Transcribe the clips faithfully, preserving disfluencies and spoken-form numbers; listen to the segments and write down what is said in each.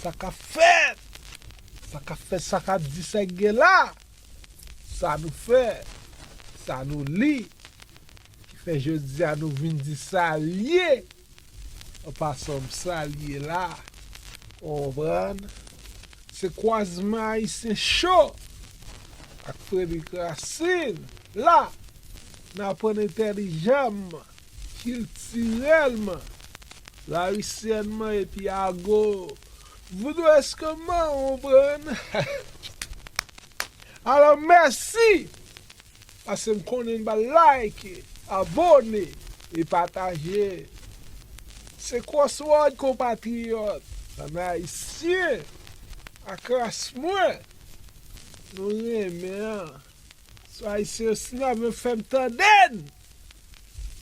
Sa k ap fèt? Sa k ap fèt? Sa k ap di sa k gen la? Sa nou fè? Sa nou li? Ki fè jodi a nou vin di sa l ye? An pasan, m salye la. Ou konprann? Se kwazman Ayisyen Cho ak Frederick Racine la. N aprann entèlijanman, kiltirèlman, lawisyènman epi ago voudou èskèman, ou konprann? Alò, mèsi! Paske m konnen n pral like, abòne e pataje. Se Crossword, konpatriyòt, zanmi ayisyen ak ras mwen. Nou renmen an. Swa ayisyen osi n ap fè m tande n.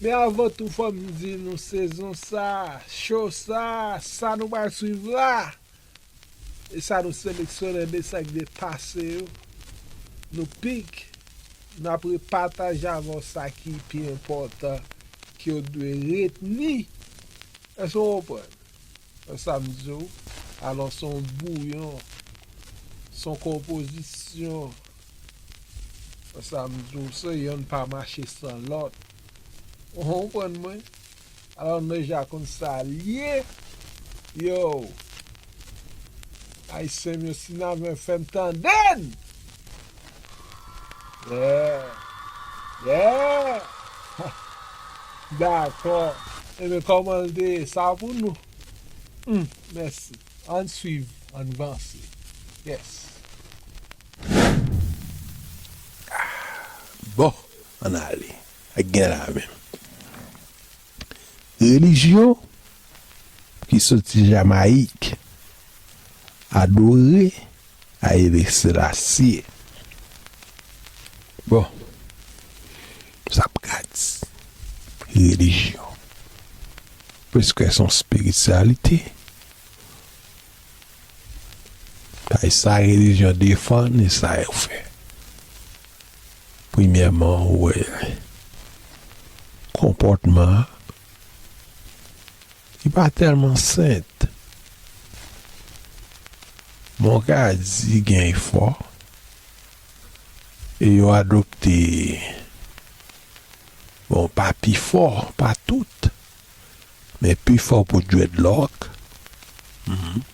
Men avan tou, fò m di nou sezon sa, cho sa, sa nou pral swiv la. E sa nou seleksyone de sa k depase yo. Nou pik, n ap repataje avè w sa ki pi enpòtan, ke w dwe retni. Èske w konprann? Sa m di w, alò, se yon bouyon, se yon konpozisyon. Sa m di w, se yonn pa mache san lòt. Ou konprann mwen? Alò, nou deja konn sa l ye. Yo, Ayisyen m yo, si n ap fè m tande n! Yeah! Yeah! Dakò. Ebyen, kòman l te ye? Sa pou nou. Hmm, mèsi. Ann swiv, ann vanse. Yes. Bon, ann ale. Sa k gen la menm? Relijyon ki soti Jamayik adore Ayele Selassie. Bon, sa p ka di relijyon. Paske se yon espirityalite. Sa e sa relijyon defann e sa yo fè. Premyèman, ou wè konpòtman an, li pa tèlman sent. Men w ka di gen efò e yo adopte, bon, pa pifò, pa tout, men pifò pou dreadlock. Mhm.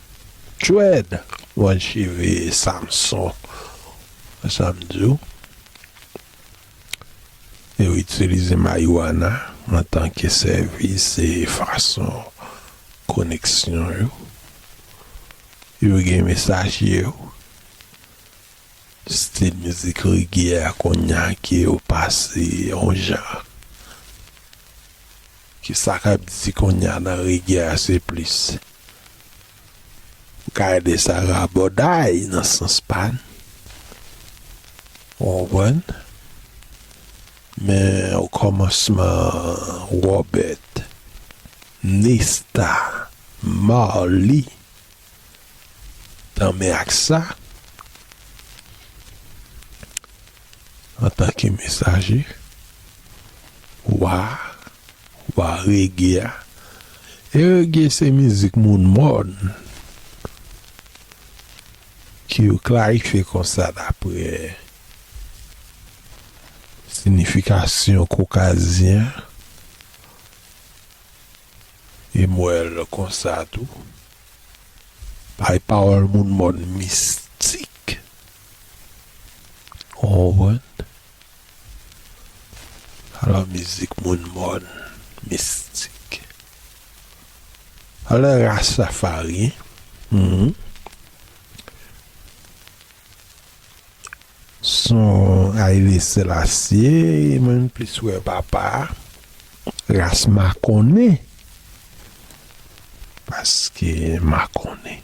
Dread, wè cheve Samson, sa m di w. Yo itilize marijuana antanke sèvis e fason koneksyon yo. Yo gen mesaj yo. Stil mizik reggae a kounye a ke yo pase yon jan ke sa k ap di kounye a nan reggae a se plis. Ou ka rele sa rabòday nan sans pa n. Ou konprann? Men okòmansman, Robert, Nesta, Marley, tanmen ak sa, antanke mesaje, wa, wa rege a. E rege se mizik moun mòn, ke yo klarifye konsa dapre siyifikasyon kokazyen an. E m wè l konsa tou. Bay pawòl moun mòn mistik. Ou konprann? Alò, mizik moun mòn mistik. Alò, Rastafari, mhm. Son Haile Selassie, mwen plis wè papa a, ras makonnen. Paske makonnen.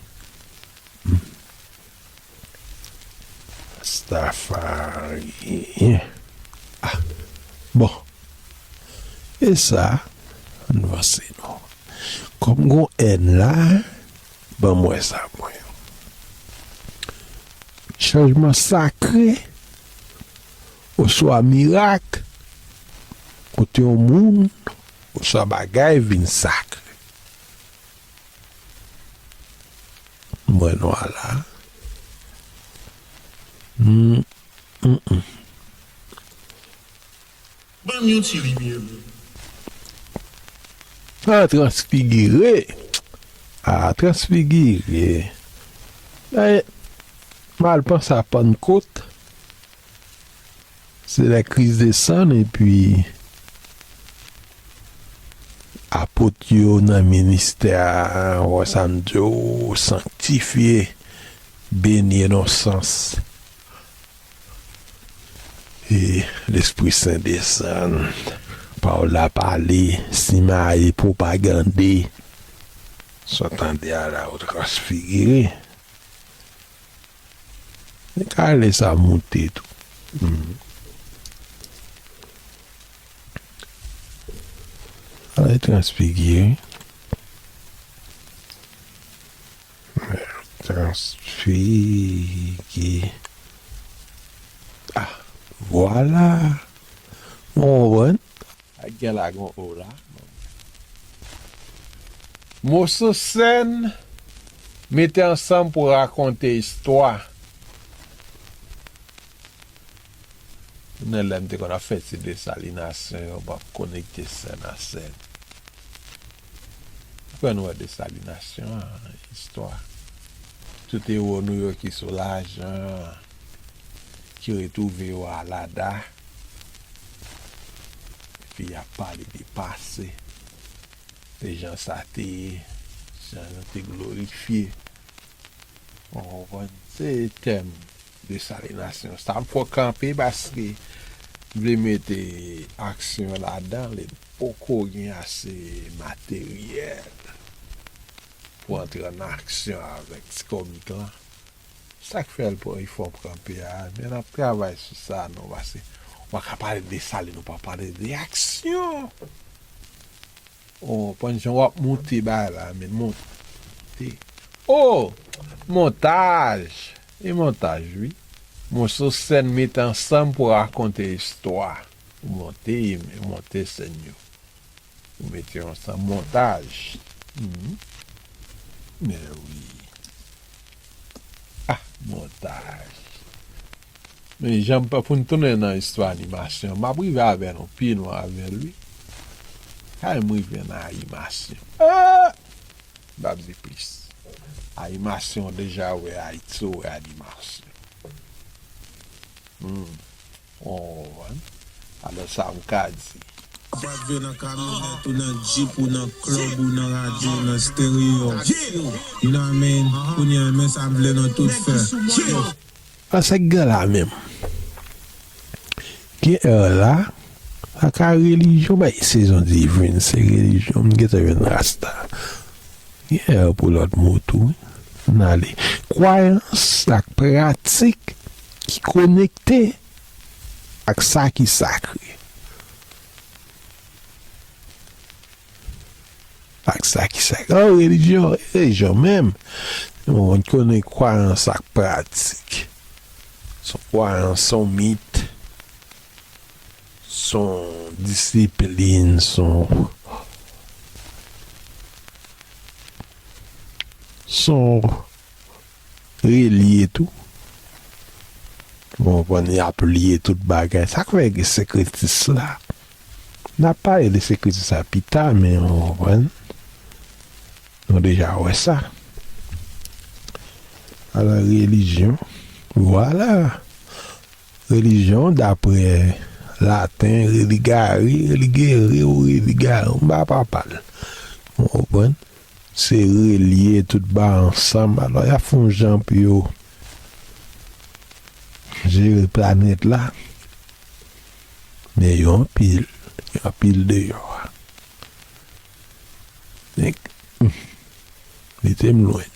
Hmm. Rastafari. Ah, bon. E sa, ann vanse non. Kòm gon èn la, ban m wè sa mwen. Chanjman sakre oswa mirak, kote yon moun oswa bagay vin sakre. M mwen nwa la. Hmm, hmm, hmm. Ban m yon ti limyè, men. Ah, transfigire. Ah, transfigire. Eh, m al panse a Pannkot. Se lè Kris desann, epi apot yo nan ministè a, wè sa m di w, sanktifye, beni nan sans. E Lespri Sen desann, pawòl la pale, simaye, pwopagande. Sa w tande a la, ou transfigire. Li ka lè sa moute tou. Mhm. Alè transfigire. Transfigi. Ah, vwala. Ou konprann? Ak gen la gon o la. Moso sèn mete ansanm pou rakonte istwa. Nan lè m te konn ap fè ti desalinasyon yo, m ap konekte sèn a sèn. Ou kwè nou wè desalinasyon an, istwa. Tout ewo nou yo ki sou lajan, ki retwouve yo a Lada. Epi y ap pale de pase, de jan sa te ye, jan nou te glorifye. Ou konprann? Se tèm desalinasyon. Sa m fè w kanpe paske m vle mete aksyon ladan, li poko gen ase materyèl pou antre an aksyon avèk ti kòmik lan. Sa k fè l pran, li fè w kanpe a, men n ap travay sou sa non, paske w pa ka pale de desalin, ou pa pale de aksyon. Ou konprann jan w ap monte bagay la, men monte. Oh! Montaj! E montaj, wi. Moso sèn mete ansanm pou rakonte istwa. Ou monte, monte sèn yo. Ou mete yo ansanm, montaj. Mhm. Men wi. Ah, montaj. Men jan m pa pou n tounen nan istwa animasyon, m ap rive avè nou pi lwen avè l, wi. Kay m rive nan animasyon. Ah! M p ap di plis. Animasyon deja wè Ayiti, ou wè animasyon. Hmm. Ou konprann? Alò sa m ka di. Ou pa t vle nan kamyonèt ou, nan djip ou, nan klèb ou, nan radyo, nan stereo. You know what I mean? Kounye a, men sa m vle nou tout fè. Yo. Sa k gen la menm. Gen èr la, sa ka relijyon, bay sezon divin, se relijyon, m gentan jwenn rasta. Gen èr pou lòt mo tou, wi. N ale. Kwayans ak pratik ki konekte ak sa ki sakre. Ak sa ki sakre. Oh, relijyon, relijyon menm. Bon, ou konnen kwayans ak pratik. Se yon kwayans, se yon mit, se yon disiplin, se yon, se yon relye tou. Ou konprann, y ap lye tout bagay. Sa k fè gen sekretis la. N ap pale de sekretis la pita, men ou konprann. Nou deja wè sa. Alò, relijyon. Vwala. Relijyon, daprè laten, religare, religere ou religare, m pa papa l. Ou konprann? Se relye tout bagay ansanm. Alò, y ap fè yon jan pou yo jere planèt la. Men yo anpil, yo anpil deyò a. Nèg, hmm, mete m lwen.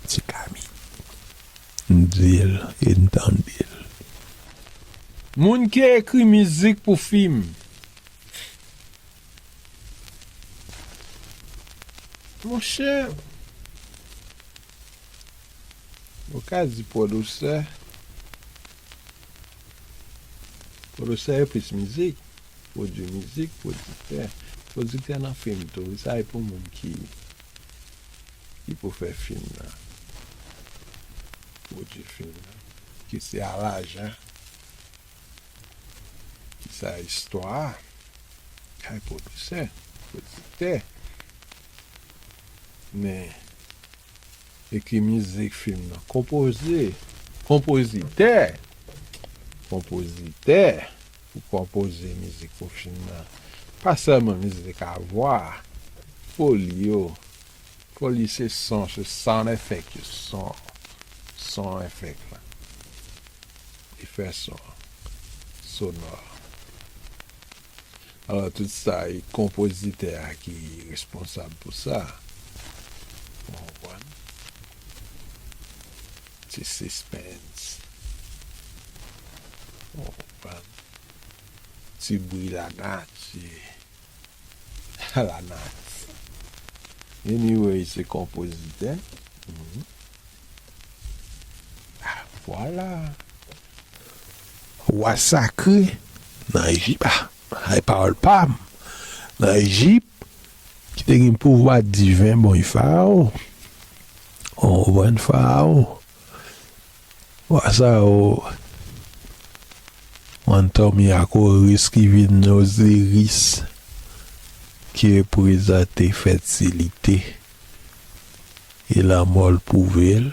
Ti Kami. M di l e m tande l. Moun ki ekri mizik pou fim. Monchè, ou ka di pwodisè. Pwodisè e plis mizik. Pwodui mizik, pwodiktè. Pwodiktè nan fim tou, wi, sa e pou moun ki, ki pou fè fim nan, pwodui fim nan, ki se Alajan, ki se istwa a, kay pwodisè, pwodiktè, men ekri mizik fim nan, konpoze, konpozitè, konpozitè pou konpoze mizik pou fim nan. Pa sèlman mizik a, vwa, foli yo. Foli se son, se sound effect yo, son, son effect la. Efè son, sonò. Alò, tout sa, e konpozitè a ki responsab pou sa. Ou konprann? Ti sispens. Ou konprann? Ti bri lanati. Lanati. Anyway, se konpozitè. Mhm. Ah, vwala. Wa sakre nan Ejip, ah, ay pawòl pa m, nan Ejip, ki te gen pouvwa diven, bon, e Farawon. Ou konprann, Farawon? Wa sa yo, Antomi ak Oris ki vin Oziris, ki reprezante fètilite e lanmò l pwouve l.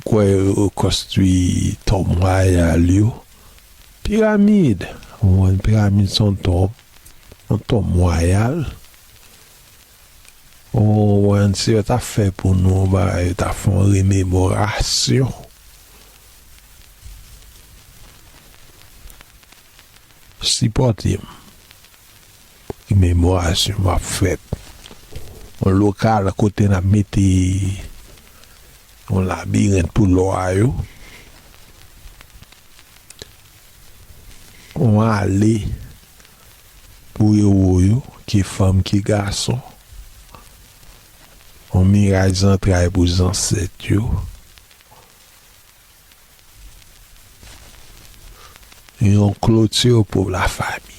Kwè yo konstwi tonm wayal yo, piramid, yon piramid se yon tonm, yon tonm wayal. Ou konprann, si yo ta fè pou nou, bagay, yo ta fè yon rememorasyon. Sipòte m. Rememorasyon m ap fèt. Yon lokal kote n ap mete yon labirent pou lwa yo. Yon ale pou ewo yo, ke fanm, ke gason. Yon miray zantray pou zansèt yo. Yon kloti pou lafanmi.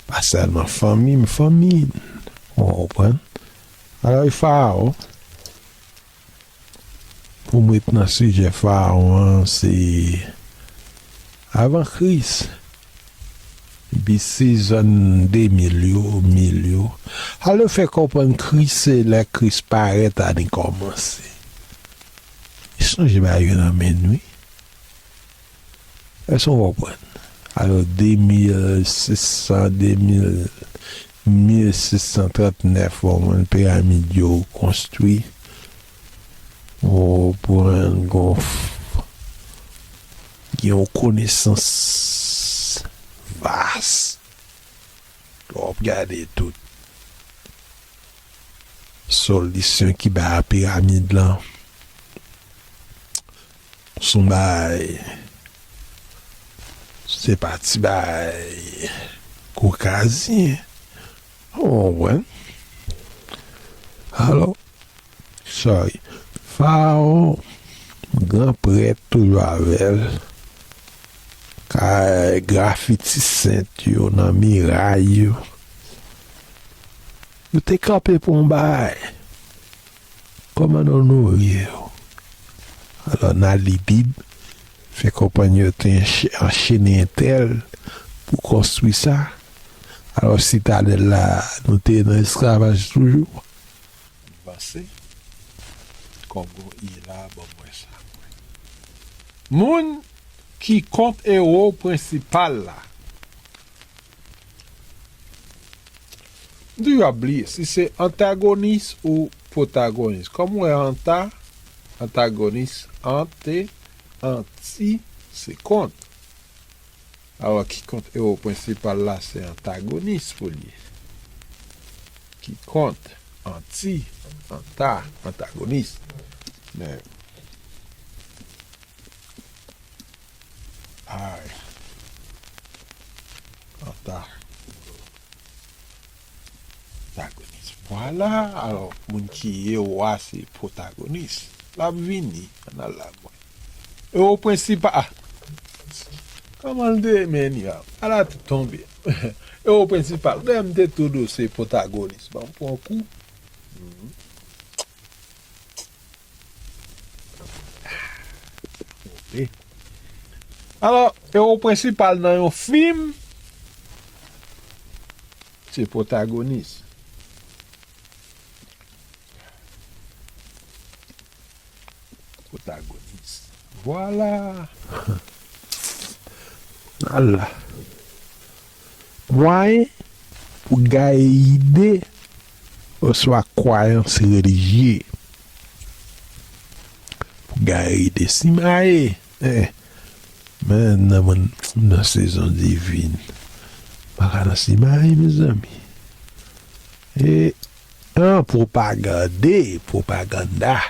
Pa sèlman fanmi m, fanmi n. Ou konprann? Alò, e Farawon, pou m ret nan sijè Farawon an, se avan Kris, B C zòn de mil yo, mil yo. Alò, fè konprann Kris, se lè Kris parèt, ane kòmanse. Sonje bagay yo nan men n, wi. Èske w konprann? Alò, de mil sis san, de mil, mil sis san trannèf, bon, mwen, piramid yo konstwi. Ou pran, gon, gen yon konesans vas. Lè w ap gade tout solisyon ki bay a piramid lan, se yon bagay, se pa ti bagay, Kokazyen. Ou konprann? Alò, sorry. Farawon, gran prèt toujou avè l. Kay grafiti sent yo nan miray yo. Yo te kanpe pou yon bagay. Kòman n onore yo? Alò, n a li Bib, fè konprann yo te anche-, anchene entèl pou konstwi sa. Alò, sitadèl la, nou te nan esklavaj toujou. Vanse. Kòm gon i la, ban m wè sa. Moun ki kont ewo prensipal la. M toujou ap bliye si se antagonis ou pwotagonis. Kòm w wè anta, antagonis, ante, anti, se kont. Alò, ki kont ewo prensipal la, se antagonis pou l ye. Ki kont, anti, anta, antagonis. Men, ay. Anta. Pwotagonis. Vwala. Alò, moun ki ewo a se pwotagonis. L ap vini. Ann al la mwen. Ewo prensipal. Ah. Kòman l te menm ya? Ala tout tonbe. Ewo prensipal. Dayè m te tou dou se pwotagonis. Ban m pran kou. Mhm. Tonbe. Alò, ewo prensipal nan yon fim, se pwotagonis. Pwotagonis. Vwala. Ala. Mwayen pou gaye ide oswa kwayans relijye. Pou gaye ide simaye. Eh, men nan, nan sezon divin. Pa ka nan simaye, mezanmi. E, an, pwopagande, pwopaganda.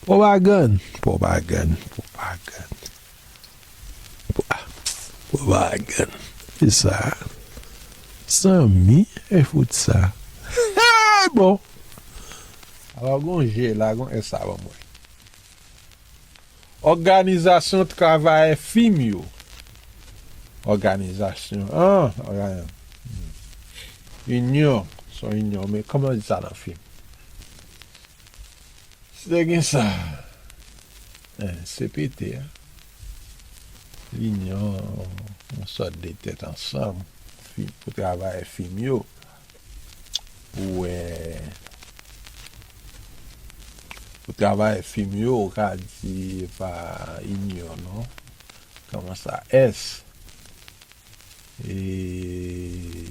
Pwopagann, pwopagann, pwopagann. Pwopagann. Se sa. Sanmi, e fout sa. Bon. Alò, gon je la, gon e sa ban mwen. Òganizasyon travayè fim yo. Òganizasyon, an, òga-, inyon, se yon inyon, men kòman yo di sa nan fim? Si te gen sa, eh, C P T a, linyon, yon sòt de tèt ansanm, fi-, pou travayè fim yo, pou, eh, pou travayè fim yo, ou ka di pa inyon, non? Kòman sa? S. E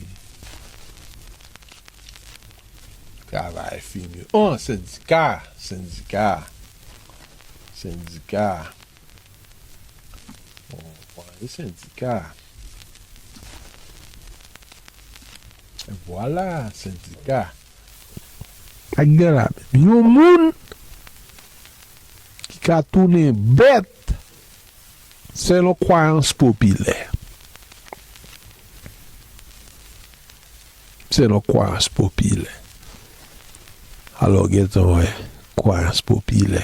travay fim yo. Oh, sendika, sendika, sendika. Bon, pale sendika. E vwala, sendika. Ak gen la menm. Yon moun ki ka tounen bèt selon kwayans popilè. Selon kwayans popilè. Alò, gentan wè, kwayans popilè.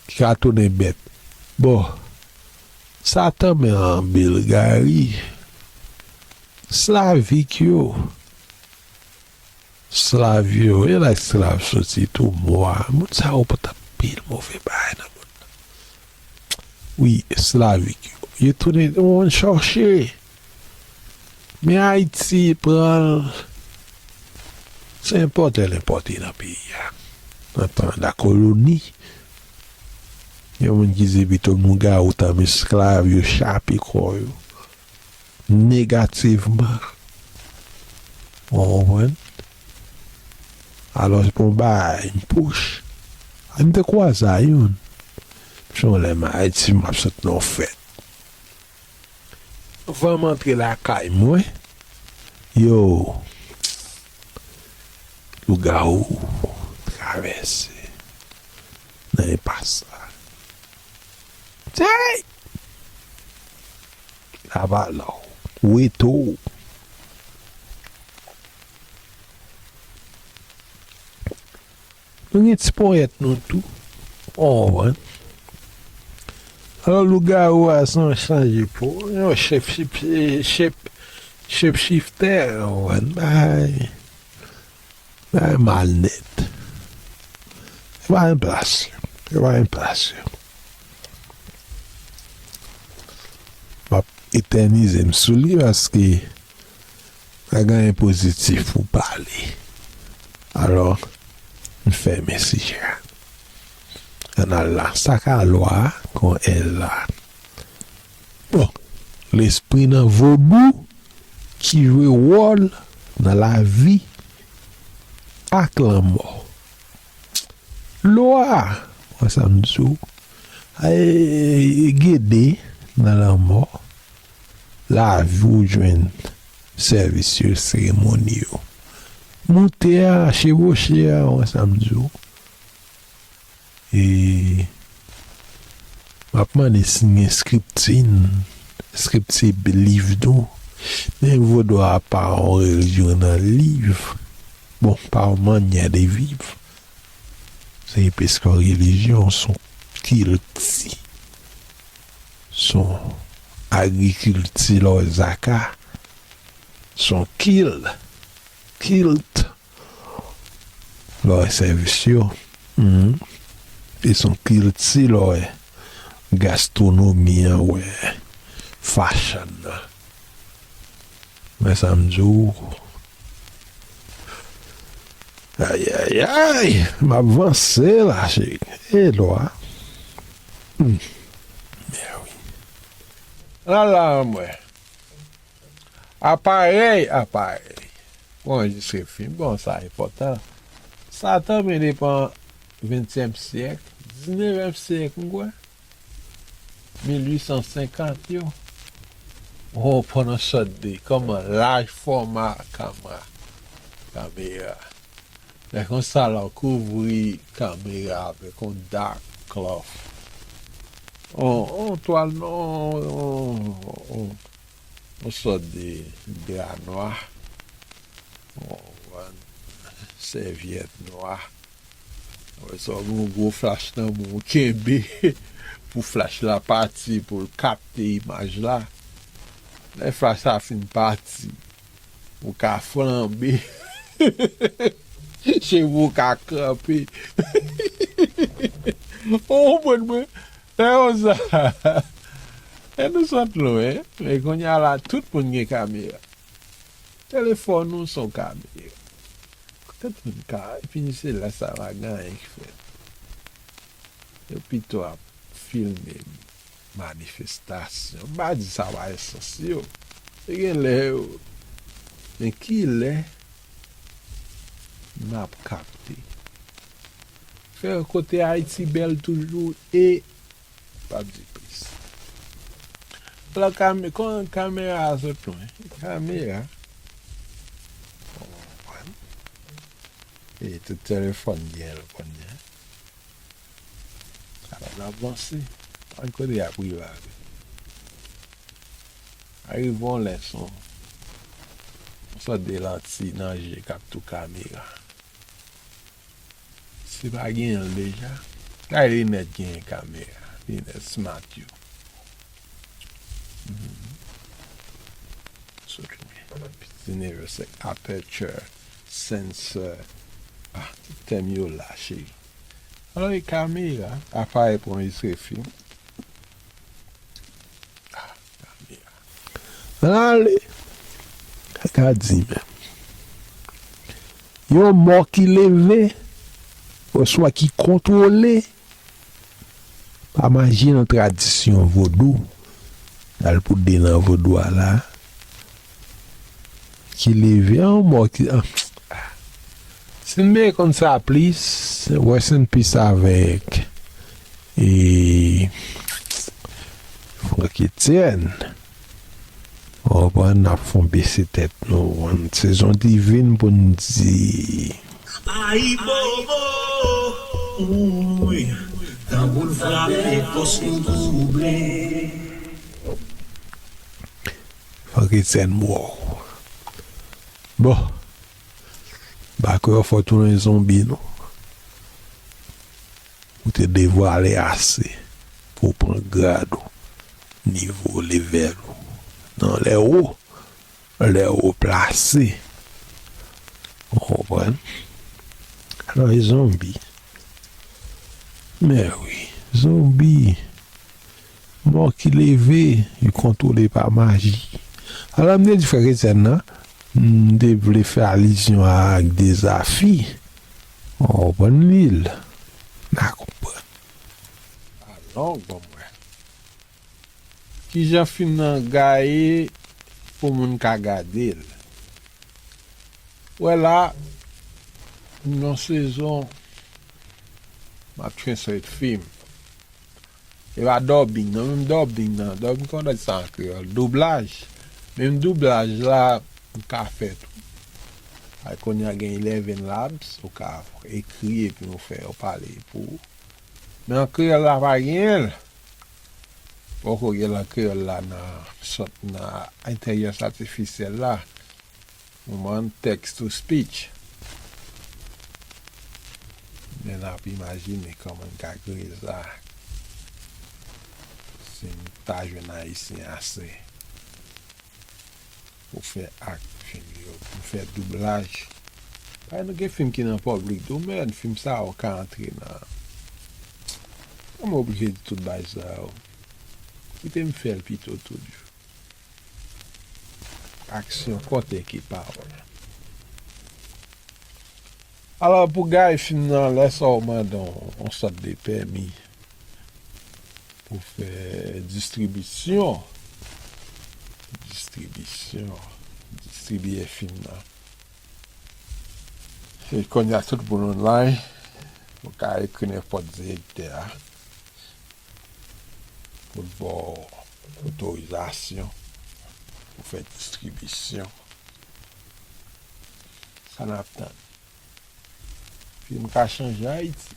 Ki ka tounen bèt. Bon, Satan men an Bilgari, Slavik yo, Slav yo, e la esklav soti tou, mwa. Moun sa yo pote anpil move bagay nan mond lan. Wi, eslavik yo. Yo tounen, yo konn chòche. Men Ayiti pran l. Se enpòte l enpòte nan peyi a. Nan tan lakoloni, gen moun ki di pito lougawou tanmen esklav, yo chape kò yo. Negativman. Ou konprann? Alò, se pa yon bagay m pwouch. M te kwaze a youn. Se yon lè m Ayiti, m ap sot nan yon fèt. Anvan m antre lakay mwen, yo, lougawou travèse nan enpas la. Tchèy! Lavalò, Weto. Nou gen ti ponyèt nou tou. Ou konprann? Alò, lougawou a se yon chanje po. Yon chèp, chèp, chèp, chèp shiftè, ou konprann? Bay. Bagay mal nèt. Yo pa gen plas yo. Yo pa gen plas yo. M ap etènize m sou li paske pa gen anyen pozitif pou pale. Alò, m fèmen sijè a. Ann al la. Sa k a lwa a, kon L la. Bon, lespri nan vodou ki jwe wòl nan lavi ak lanmò. Lwa, wè sa m di w, e, Gede nan lanmò, lavi w jwenn sèvis yo, seremoni yo. Moute a, cheboche a, wè sa m di w. E m ap mande si n gen skripti, n, skripti liv nou. Men vodou a pa yon relijyon nan liv. Bon, pa yon mannyè de viv. Se plis ke yon relijyon, se yon kilti. Se yon agrikilti lè w wè Zaka, se yon kil, kilt lè w wè sèvis yo. Mhm. E se yon kilti lè w wè gastwonomi an, wè fashion nan. Men sa m di w. Ayayay, m ap vanse la, cheri. E lwa. Hmm. Mèwi. Ala mwen. Aparèy, aparèy. Pou anrejistre fim. Bon, sa enpòtan. Sa tanmen depi ventyèm syèk, diznèvyèm syèk, m kwè. Mil uit san senkant yo. Ou konprann yon sòt de kòman laj fòma kamera, kamera. Lè konsa la, w kouvri kamera avèk yon dark cloth. On, on twal, on, on, on, on sòt de dra nwa. On, on sèvyèt nwa. Apre sa, w gen yon gwo flach nan men w, kenbe pou flach la pati, pou l kapte imaj la. Lè flach la fin pati, ou ka flanbe. Cheve w ka kanpe. Ou konprann mwen? Lè konsa, e nou sot lwen, men kounye a la, tout moun gen kamera. Telefòn ou se yon kamera. Tout moun ka, epi se lè sa va gen anyen ki fèt. Yo pito ap filme manifestasyon. M pa di sa pa esansyèl. E gen lè yo. Men ki lè n ap kapte? Fè kote Ayiti bèl toujou e p ap di plis. Alò, kame-, kon kamera a sot lwen. Kamera. Bon, bon. E tout telefòn gen l kounye a. Alò, n ap vanse. Ann kote y ap rive avè. Arive yon lè se yon sòt de lanti nan je k ap tou kamera. Si pa genyen l deja, gade linèt genyen kamera, linèt smart yo. Mhm. Sot lwen. Piti neve se aperture, sensor. Ah, tout tèm yo la, cheri. Alò, e kamera, aparèy pou anrejistre fim. Ah, kamera. Ale, kaka di menm. Yon mò ki leve, oswa ki kontwole, pa maji nan tradisyon vodou, al pou de nan vodou a la, ki leve an mò ki, an, si n vle konn sa plis, rest in peace avèk, e, Franck Etienne. Ou konprann, n ap fè yon bese tèt nou. Sezon divin pou n di. Ayibobo, wi, tankou l frape pòs nou twouble. Franck Etienne, wow. Bon, m pa kwè w fò tounen zonbi, non. Ou te devwale ase pou w pran grad ou, nivo, levèl ou. Nan lè wo, lè wo plase. Ou konprann? Alò, e zonbi. Men wi, zonbi. Mò ki leve, li kontwole pa maji. Alò, m te di frè Etienne nan, m te vle fè alizyon a ak de zafi. Ou konprann li l? N a konprann. A long, bon, mwen. Kijan fim nan gaye pou moun ka gade l? Wè la, m nan sezon, m ap translate fim. E pa dubbing, non, menm dubbing nan. Dubbing, kòman w di sa an kreyòl? Doublaj. Menm doublaj la, m ka fè tou. Ay, kounye a gen Eleven Labs, ou ka ekri epi nou fè yo pale pou ou. Men an kreyòl la pa genyen l. Poko gen l an kreyòl la nan sòt nan entèlijans atifisyèl la. Ou konprann, text to speech. Men n ap imajine kòman n ka kreye sa. Si n ta jwenn ayisyen ase pou fè ak fim yo, pou fè doublaj. Paske nou gen fim ki nan piblik tou, men fim sa yo ka antre nan, kòman m oblije di tout bagay sa yo? Kite m fè l pito tout jou. Aksyon konte ki pawòl. Alò, pou gaye fim nan, lè sa w mande yon, yon sòt de pèmi pou fè distribisyon. Distribisyon. Distribiye fim nan. E kounye a, tout moun online, ou ka ekri nenpòt direktè a pou l ba w otorizasyon pou fè distribisyon. Sa n ap tann? Fim ka chanje Ayiti.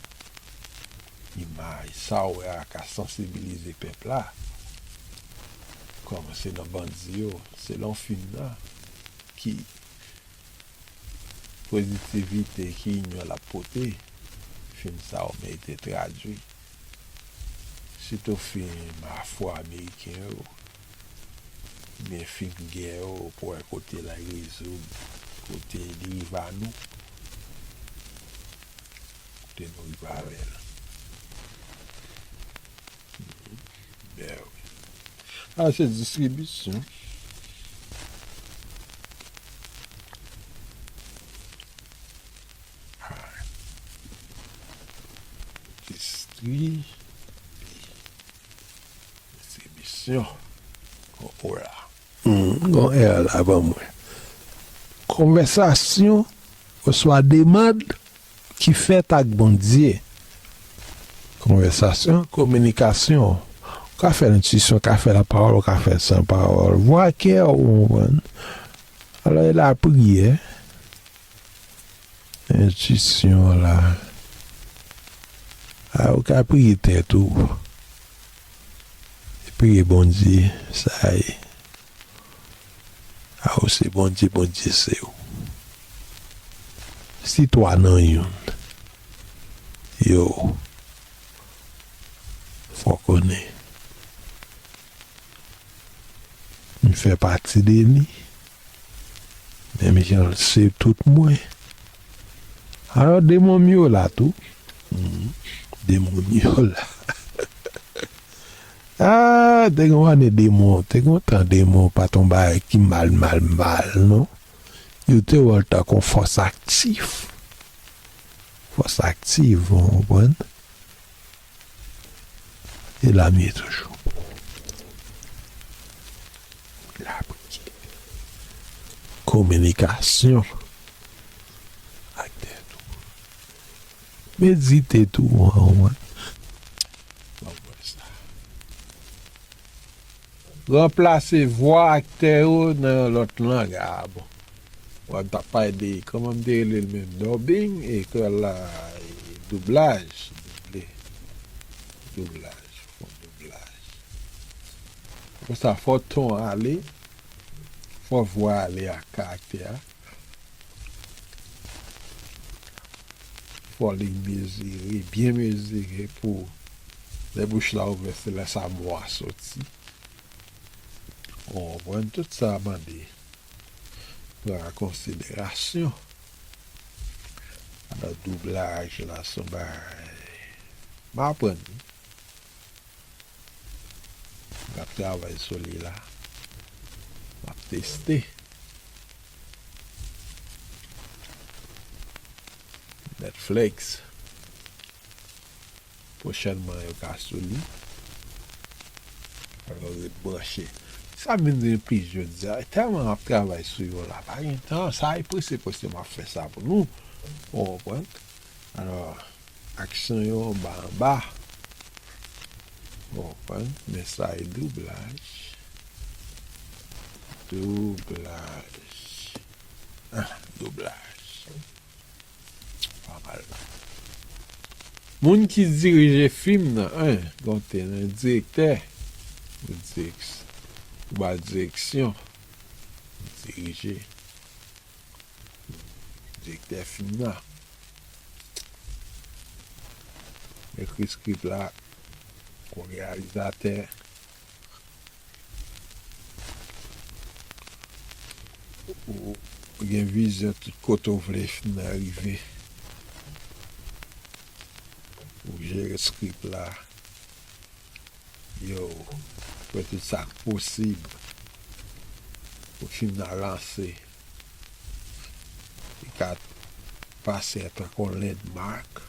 Imaj, sa w wè a ka sansibilize pèp la. Kòmanse nan bandi yo, selon fim nan, ki pozitivite, ki inyon l ap pote, fim sa yo merite tradui. Sitou fim afwo-ameriken yo, oubyen fim gè yo, pou wè kote l ap rezoud, kote li rive a nou, kote nou rive avè l. Bè wi. A, se distribisyon. Distri-, distribisyon. Ora. Hmm, gon erè la ban mwen. Konvèsasyon oswa demann ki fèt ak Bondye. Konvèsasyon, kominikasyon. Ou ka fè entwisyon, ou ka fè lapawòl, ou ka fè san pawòl. Vwa kè w, ou konprann? Alò, e lapriyè. Entwisyon la. A, ou ka priye tèt ou. E priye Bondye, sa e. A, ou se Bondye, Bondye se ou. Si twa nan youn, yo, fò konnen. M fè pati de li. Menm jan l se tout mwen. Alò, demon m yo la tou. Mhm. Demon m yo la. Ah, te gen ane demon, te gen tan demon pa t yon bagay ki mal, mal, mal, non. Yo te wè l tankou yon fòs aktif. Fòs aktif, ou konprann? E la m ye toujou. Lapriyè. Kominikasyon ak tèt ou. Medite tou, ou konprann? Bon, bon, sa. Ranplase vwa aktè yo nan yon lòt lang. Ah, bon. Mwen, m t ap pale de, kòman m te rele l menm? Dubbing, e kreyòl la, e doublaj. Double. Doublaj. Fò doublaj. Apre sa, fò ton ale. Fò vwa ale ak karaktè a. Fò li mezire, byen mezire pou lè bouch la ouvè, se lè sa mo a soti. Ou konprann? Tout sa mande pran an konsiderasyon. Alò, doublaj la, se yon bagay m aprann li. M ap travay sou li la. M ap teste. Netflix. Pwochènman, yo ka sou li. Alò, ret branche. Sa m vin di anpil jodi a, tèlman m ap travay sou yo la, pa gen tan, sa e prese, prese m ap fè sa pou nou. Ou konprann? Alò, aksyon yo anba, anba. Ou konprann? Men sa e doublaj. Doublaj. Ah, doublaj. Pa mal. Moun ki dirije fim nan, en, donk te nan direktè, direks-, ou ba direksyon, dirije, direktè fim nan, ekri skrip la, reyalizatè, Ou, ou gen vizyon tout kote w vle fim nan rive. Ou jere script la. Yo, fè tout sa k posib pou fim nan lanse. Li ka pase antanke yon landmark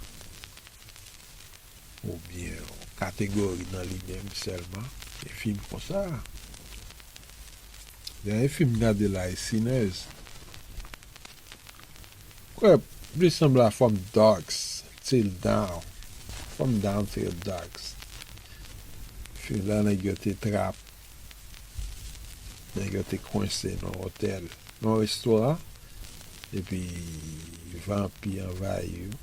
oubyen yon kategori nan li menm sèlman. Gen fim konsa. Dènye fim m gade la e Sinners. Kwè, li sanble a From Dusk Till Dawn. From Dawn Till Dusk. Fim la nèg yo te trap. Nèg yo te kwense nan yon otèl, nan yon restoran. Epi vanpi anvayi yo.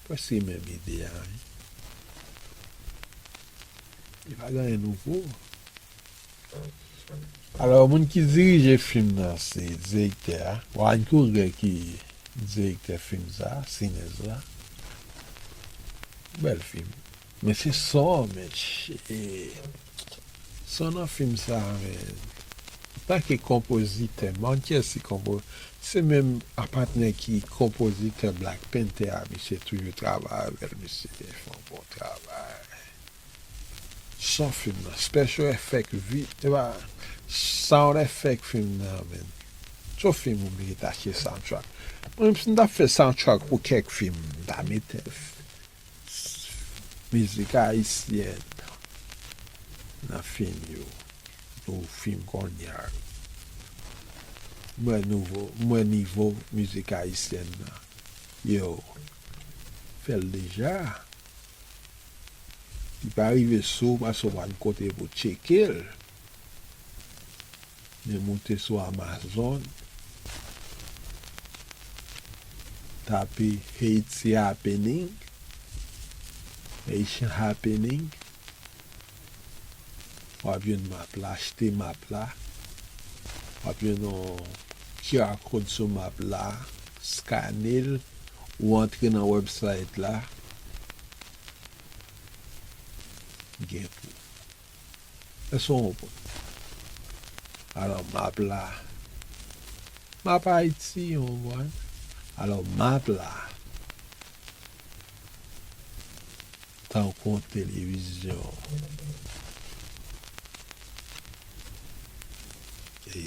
Prèske menm ide a, wi. Li pa gen anyen nouvo. Alò, moun ki dirije fim nan se direktè a. Ryan Coogler ki direktè fim sa, Sinners la. Bèl fim. Men se son, men, e, son nan fim sa, men, antanke konpozitè, Martin Scorsese konpo-, se menm a patnè ki konpozitè Black Panther a, misye toujou travay avè l, misye fè yon bon travay. Son fim nan, special effect, vi-, e pa, sound effect fim nan, men. Tout fim ou mérite achte soundtrack. Mwen menm si m t ap fè soundtrack pou kèk fim, m ta mete f-, mizik ayisyèn nan fim yo. Nouvo fim kounye a. M wè nouvo, m wè nivo mizik ayisyèn nan. Yo, fè l deja. Li pa rive sou w paske w pa gen kote pou w tcheke l. Men moute sou Amazon, tape Haiti Happening, Haitian Happening, w ap jwenn map la, achte map la, w ap jwenn yon Q R code sou map la, skane l, ou antre nan website la, gen pou. Èske w konprann? Alò, map la, map Ayiti, w konprann? Alò, map la, tankou yon televizyon, e,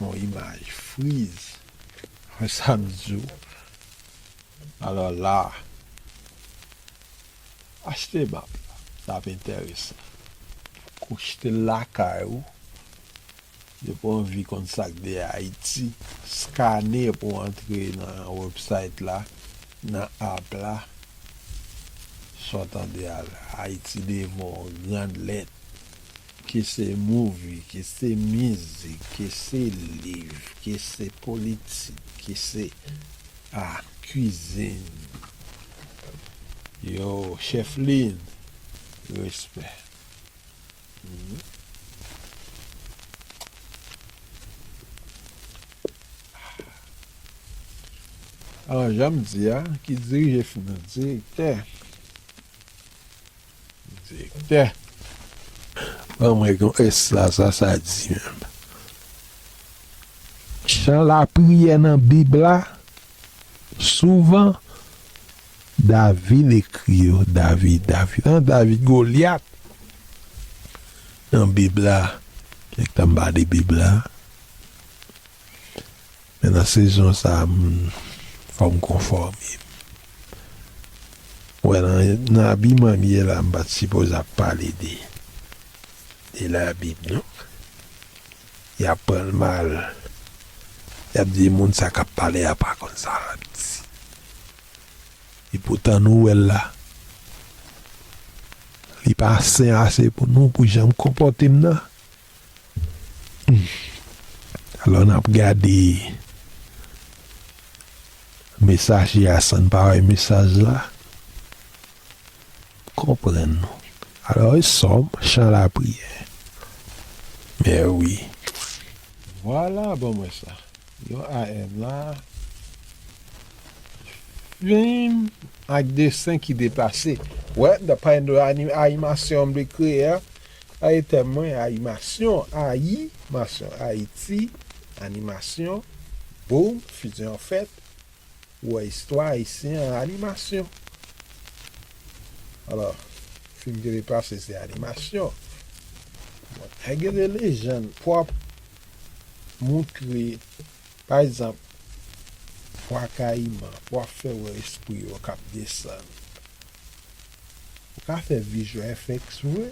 yon imaj friz, sa m di w. Alò la, achte map la, sa ap enteresan. Ou achte l lakay ou, depi w anvi konn sa k de Ayiti, skane pou w antre nan website la, nan app la, sa w tande a la, Ayiti devan w an grann lèt. Ke se movie, ke se mizik, ke se liv, ke se politik, ke se, ah, kwizin. Yo, Chèf Lin, respè. Mhm. Alò, jan m di a, ki dirije fim nan, direktè. Direktè. Ban mwen yon S la, sa sa di menm. Chan lapriyè nan Bib la, souvan, David ekri yo. David, David, an, David Golyat. Nan Bib la, kèk tan m pa li Bib la. Men nan sezon sa a, m, fò m konfòme m. Wè, nan, nan abiman m ye la, m pa t sipoze ap pale de, de Labib, non. Y ap pran l mal. Y ap di moun sa k ap pale a pa konn sa l ap di. Epoutan nou wè l la. Li pa sen ase pou nou, pou jan m konpòte m nan. Alò, n ap gade mesaje a san n pa wè mesaj la. Konprann nou. Alò, e sòm, chan lapriyè. Mè wi. Vwala, ban mwen sa. Yon A M la. Fim ak desen ki deplase. Wè, daprè nou anim-, animasyon m te kreye a, Sa e tèm mwen, ayimasyon, ayimasyon, Ayiti, animasyon, boum, fizyon fèt, ou wè istwa ayisyen an animasyon. Alò, fim ki te pase se animasyon. Bon, nèg yo te lejann pou ap moutre, pa egzanp, Bwa Kayiman, pou ap fè wè espri yo k ap desann. Ou ka fè visual effects vre,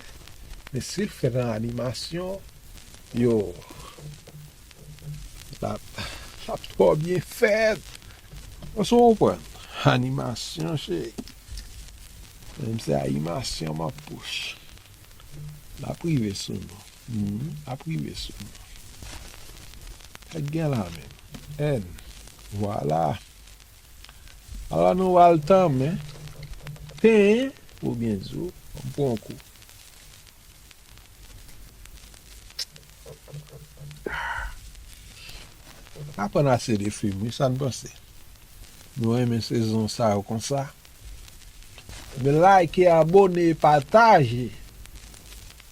men si l fèt an animasyon, yo, l ap, l ap twò byen fèt. Èske w konprann? Animasyon, cheri. Menm se animasyon m ap pous. L ap rive sou nou. Mhm, l ap rive sou nou. Tèt gen la menm. N. Vwala. Ala nou al tanmen. Ten, oubyen di w, m pran kou. Aprann ase de fim, wi, sa n panse? Nou renmen sezon sa yo konsa. Men like, abone, pataje.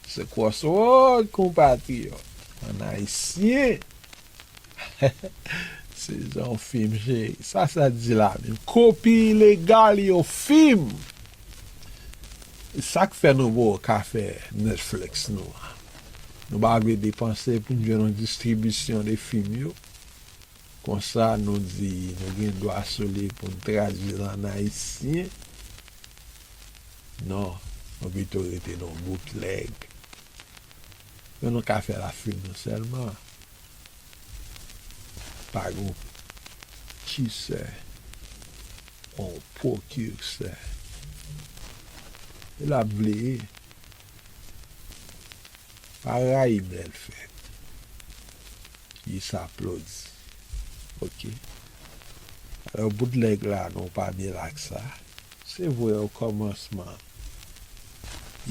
Se Crossroad, konpatriyòt. An ayisyen. Se yon fim, cheri. Sa, sa di la menm. Kopi ilegal yon fim. Sa k fè nou poko ka fè Netflix nou an. Nou pa vle depanse pou n jwenn yon distribisyon de fim yo. Konsa, nou di nou gen dwa sou li pou n tradui l an ayisyen. Non, nou pito rete nan bootleg. Men nou ka fè l ak fim nou sèlman. Pa gen yon pwodisè, yon pwodiktè. E l ap vle ye. Pa rayi m lè l fèt. Li sa aplodi. Oke. Alò, bootleg la, nou pa byen la ak sa. Se vre, o kòmansman,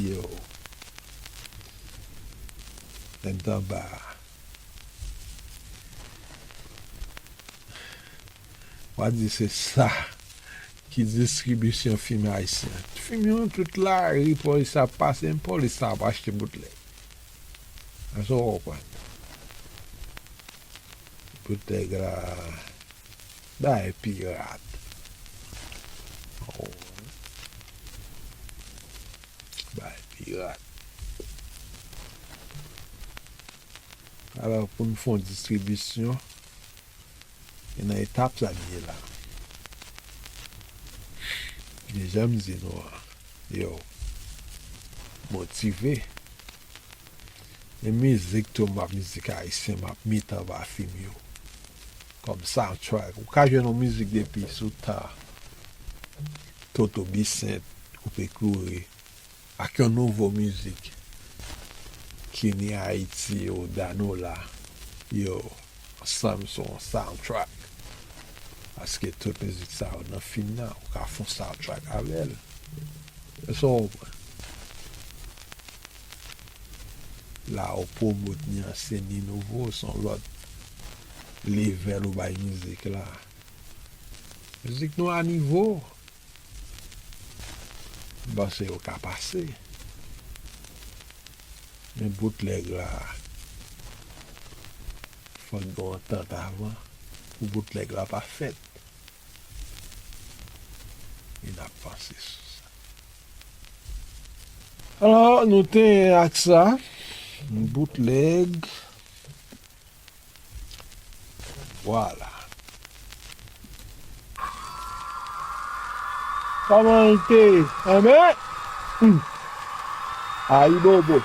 yo, lè n t anba a, w a di se sa ki distribisyon fim ayisyen. Fim yo tout la, ri polis ap pase, men polis la ap achte bootleg. Èske w konprann? Bootleg la, bay pirat. Oh. Bay pirat. Alò, pou n fè yon distribisyon, e nan etap sa n ye la. Men jan m di nou an, yo, motive. E mizik tou, m ap mizik ayisyen, m ap met anba fim yo. Kòm soundtrack. Ou ka jwenn yon mizik depi sou tan Toto Bisent, Koupe Kloure, ak yon nouvo mizik, Kenny Haiti ou Danola, yo, ansanm sou yon soundtrack. Paske tout mizik sa yo nan fim nan, ou ka fè yon soundtrack avè l. Èske w konprann? La ou pwomot ni ansyen ni nouvo, se yon lòt level ou bay mizik la. Mizik nou a nivo. M panse yo ka pase. Men bootleg la, fòk gen yon antant avan pou bootleg la pa fèt. E n ap panse sou sa. Alò, nou te ak sa. Bootleg. Vwala. Kòman l te? Enben, hmm. Ayibobo.